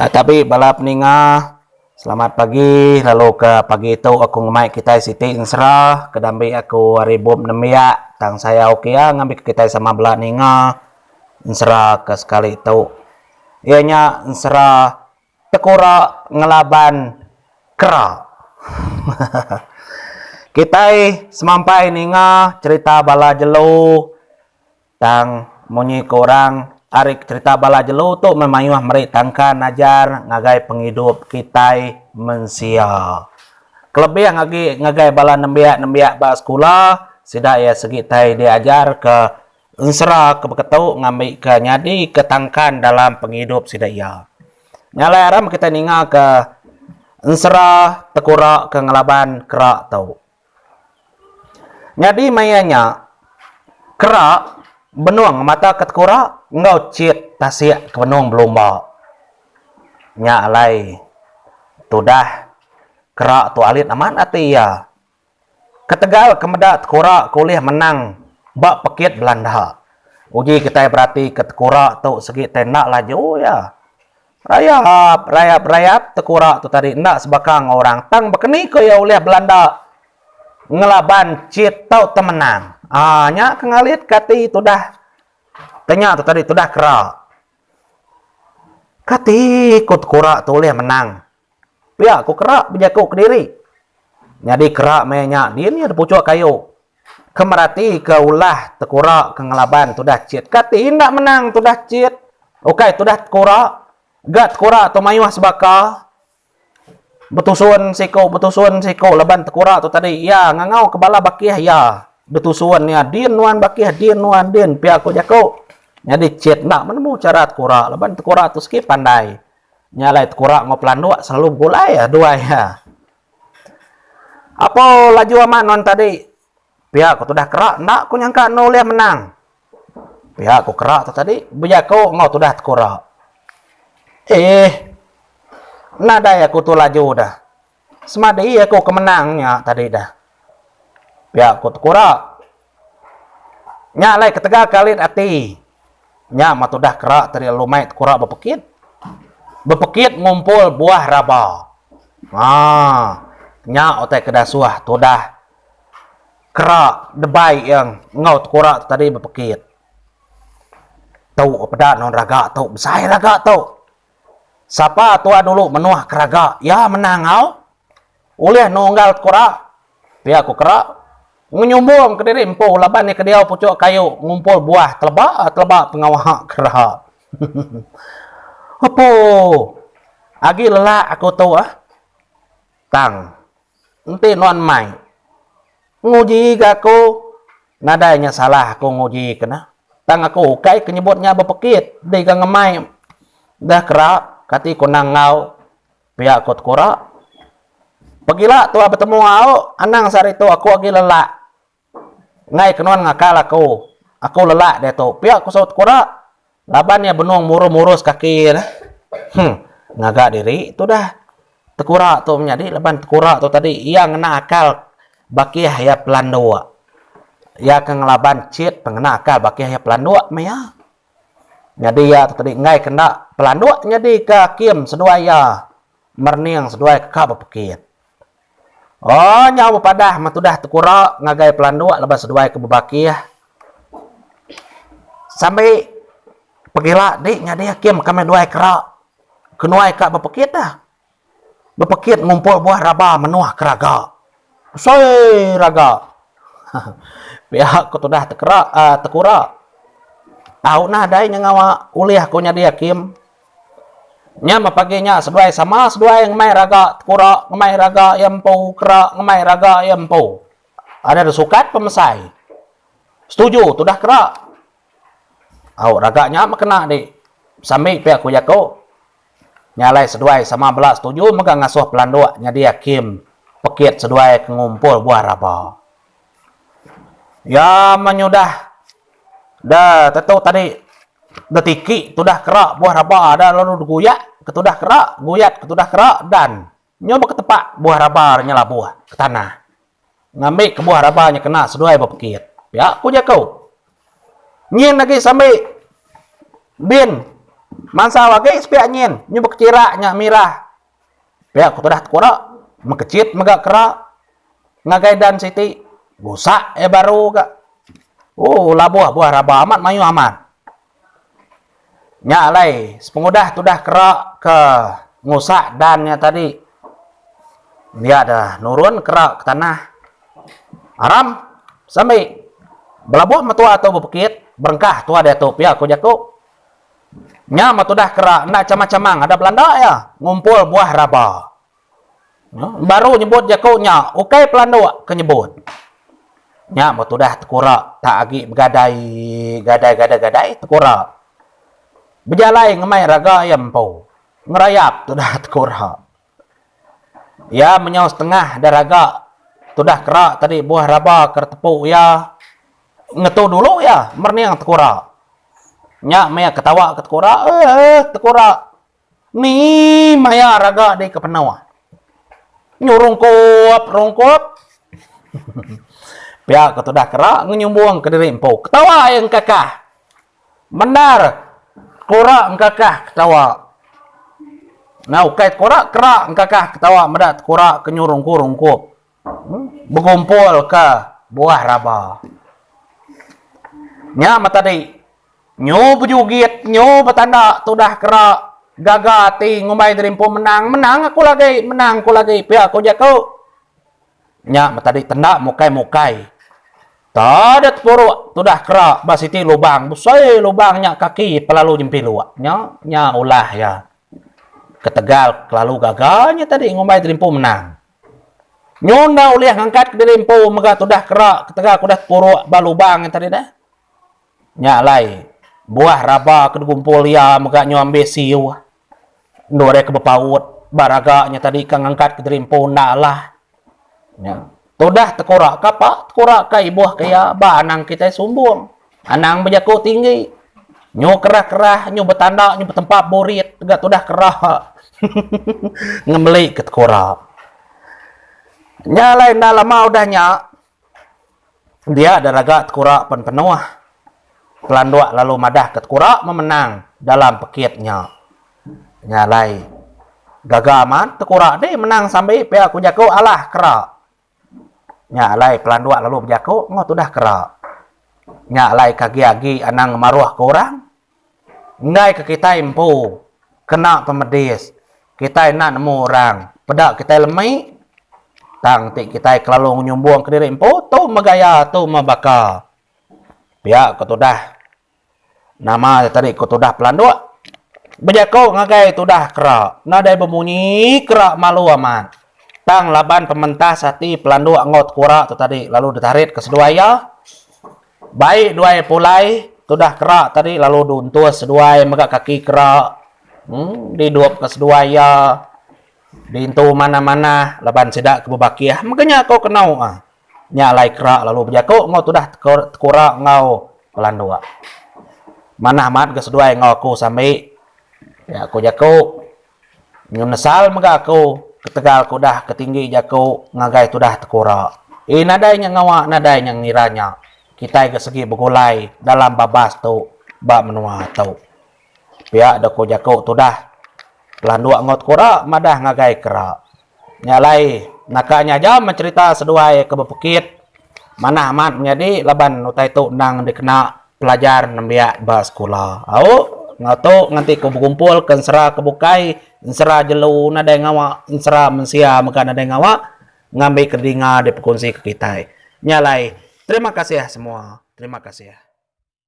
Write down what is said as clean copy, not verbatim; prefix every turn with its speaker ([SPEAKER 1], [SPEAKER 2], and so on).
[SPEAKER 1] Tabi bala peninga, selamat pagi lalu ke pagi tu aku ngemai kitai siti ensera ke dambi aku ari bup nembiak tang sayau ke iya ngambika kitai sama bela ninga ensera ke sekali tu. Iya nya ensera tekura ngelaban kera. Kitai semampai ninga cherita bala jelu. Tang, munyi ku orang, ari cherita bala jelu tu meh mayuh meri tangkan ajar ngagai pengidup kitai mensia. Kelebih agi ngagai bala nembiak-nembiak ba sekula, sida iya segi tai diajarka ensera ke beketu ngambika nyadika tangkan dalam pengidup sida iya. Nya alai aram kitai ningaka ensera tekura ke ngelaban kera tu. Nyadi maya nya, Kera benung ngemataka tekura enggau chit tasik ke benung belumba. Nya alai tudah Kera tu alit amat ati iya. Ketegal ke meda tekura ke ulih menang ba pekit belanda. Uji kitai beratika tekura tu segi tai enda laju iya. Rayap, rayap, rayap tekura tu tadi enda sebaka enggau orang tang bekeni ko iya ulih belanda ngelaban chit tau temenang. Aa nya ke ngalit ke ati tudah tanya tu tadi tudah kera. Kati ko tekura tu ulih menang. Pia ko kera bejaku kediri. Nyadi kera maya nya din iya dipuchuk kayu ke meratika ulah tekura ke ngelaban tudah chit. Kati enda menang tudah chit? Ukai tudah tekura. Ga tekura tu mayuh sebaka. Betusun siku betusun siku laban tekura tu tadi iya ngangau ke bala bakih iya. Betusun iya din nuan bakih din nuan din pia ku jaku. Nyadi chit enda menemu chara tekura laban tekura tu sigi pandai. Nya alai tekura enggau pelanduk selalu begulai duai iya. Apo laju amat nuan tadi. Pia ku tudah kera enda ku nyangka enu ulih menang. Pia ku kera tu tadi bejaku enggau tudah tekura. Eeh. Nadai aku tu laju dah. Semadi aku ke menang nya tadi dah. Pia ku tekura. Nya alai ketegal ke alit ati. Nya mah tudah kera tadi lalu mai tekura bepekit. Bepekit ngumpul buah raba. Haa. Nya utai ke dasuh tudah kera debai iya enggau tekura tu tadi bepekit. Tu peda non raga tu besai raga tu. Sapa tua dulu menuh ke raga iya menang au. Ulih nunggal tekura pia ku kera ngenyumbung kediri empu laban iya ke diau puchuk kayu ngumpul buah teleba teleba pengawa kera. Apu agi lelak aku tu ah. Tang enti nuan mai nguji ga aku nadai nya salah aku nguji ke nah. Tang aku ukai ke nyebut nya bepekit dei ga ngemai dah kera kati ku endang enggau pia ku tekura. Pegila tua betemu au anang sehari tu aku agi lelak. Enggai ke nuan ngakal aku. Aku lelak diatu. Pia ku saut tekura laban iya benung murus-murus kaki iya dah. Huh. Ngaga diri tudah tekura tu menyadi laban tekura tu tadi iya ngena akal bakih iya pelanduk. Iya ke ngelaban chit pengena akal bakih iya pelanduk meh iya. Nyadi iya tu tadi enggai ke enda pelanduk nyadi ke akim seduai iya merening seduai ke ka bepekit. Oh nyau bepadah meh tudah tekura ngagai pelanduk laban seduai ke bebakih. Sambi pegila di nyadi hakim kami duai kera kenuai ka bepekit dah. Bepekit ngumpul buah raba menuh ke raga. Besai raga. Pia ku tudah tekera uhh tekura. Tau nadai nyengawa ulih ku nyadi hakim. Nya meh pagi nya seduai sama seduai ngemai raga tekura ngemai raga iya empu kera ngemai raga iya empu. Ada da sukat pemesai. Setuju tudah kera. Au raga nya meh kena di sambi pia ku jaku. Nya alai seduai sama bela setuju mega ngasuh pelanduk nyadi hakim pekit seduai ke ngumpul buah raba. Iya menyudah da tetu tadi da tiki tudah kera buah raba da lalu diguyak ke tudah kera guyat ke tudah kera dan nyu beketepak buah raba nya labuh ke tanah ngambi ke buah raba nya kena seduai bepekit. Pia ku jaku. Nyin agi sambi bin. Mansau agi sepiak nyin nyu bekechirak nya mirah. Pia ku tudah tekura mekechit mega kera ngagai dan siti gusak iya baru ga. Ooh labuh buah raba amat mayuh amat. Nya alai sepengudah tudah kera ke ngusak dan nya tadi dia da nurun kera ke tanah. Aram sambi belabuh metua tu bepekit berengkah tua diatu pia ku jaku. Nya meh tudah kera enda chamang-chamang ada belanda iya ngumpul buah raba. Baru nyebut jaku nya ukai pelanduk ke nyebut. Nya meh tudah tekura tak agi begadai gadai gadai gadai tekura. Bejalai ngemai raga iya empu. Ngerayap tudah tekura. Iya menyau setengah da raga tudah kera tadi buah raba ke tepu iya ngetu dulu iya merening tekura. Nya meh ketawa ke tekura eeh tekura ni maya raga di ke penuh. Nyu rungkup rungkup pia ke tudah kera ngenyumbung kediri empu ketawa iya engkakah. Bendar tekura engkakah ketawa. Nah ukai tekura kera engkakah ketawa meda tekura ke nyu rungkup rungkup. Begumpul ke buah raba. Nya meh tadi nyu bejugit nyu betanda tudah kera gaga ati ngumbai diri empu menang menang aku lagi menang aku lagi pia ku jaku. Nya meh tadi tenda mukai mukai ta deh tepuruk tudah kera ba siti lubang besai lubang nya kaki pelalu nyempiluk nya nya ulah iya ketegal kelalu gaga nya tadi ngumbai diri empu menang. Nyu enda ulih ngangkat kediri empu mega tudah kera ketegal ke udah tepuruk ba lubang nya tadi deh. Nya alai buah raba ke digumpul iya mega nyu ambis siuh. Endur iya ke bepaut ba raga nya tadi ke ngangkat kediri empu enda alah. Nya tudah tekura ka pa tekura ka ibuh ke iya ba anang kitai sumbung. Anang bejaku tinggi. Nyu kerah-kerah nyu betanda nyu betempap burit ga tudah kerah ngemeli ke tekura. Nya alai enda lama udah nya dia da raga tekura pen penuh. Pelanduk lalu madah ke tekura memenang dalam pekit nya. Nya alai gaga amat tekura deh menang sambi pia ku jaku alah kera. Nya alai pelanduk lalu bejaku enggau tudah kera. Nya alai ke agi-agi anang ngemaruhka orang. Enggai ke kitai empu kena pemedis, kitai enda nemu orang peda kitai lemi. Tang ti kitai kelalu ngenyumbung kediri empu tu meh gaya tu meh baka. Pia ke tudah. Nama tadi ku tudah pelanduk bejaku ngagai tudah kera nadai bemunyi kera malu amat. Tang laban pementas ati pelanduk enggau tekura tu tadi lalu ditarit ke seduai iya. Bai duai pulai tudah kera tadi lalu diuntus seduai mega kaki kera uhh didup ke seduai iya diintu manah-manah laban sida ke bebakih mega nya ko kenu. Nya alai kera lalu bejaku enggau tudah tekura enggau pelanduk. Manah amat ga seduai enggau aku sambi. Pia ku jaku. Nyu nesal mega aku ketegal ke udah ke tinggi jaku ngagai tudah tekura. Ii nadai nya ngawa nadai nya ngira nya. Kitai ga segi begulai dalam babas tu ba menua tu. Pia deh ku jaku tudah pelanduk enggau tekura madah ngagai kera. Nya alai, naka nya aja meh cherita seduai ke bepekit. Manah amat menyadi laban utai tu endang dikena pelajar nembiak ba sekula. Au, enggau tu nganti ku begumpul ke ensera ke bukai, ensera jelu nadai ngawa, ensera mensia mega nadai ngawa ngambi ke dinga dipekunsi ke kitai. Nya alai, terima kasih semua. Terima kasih.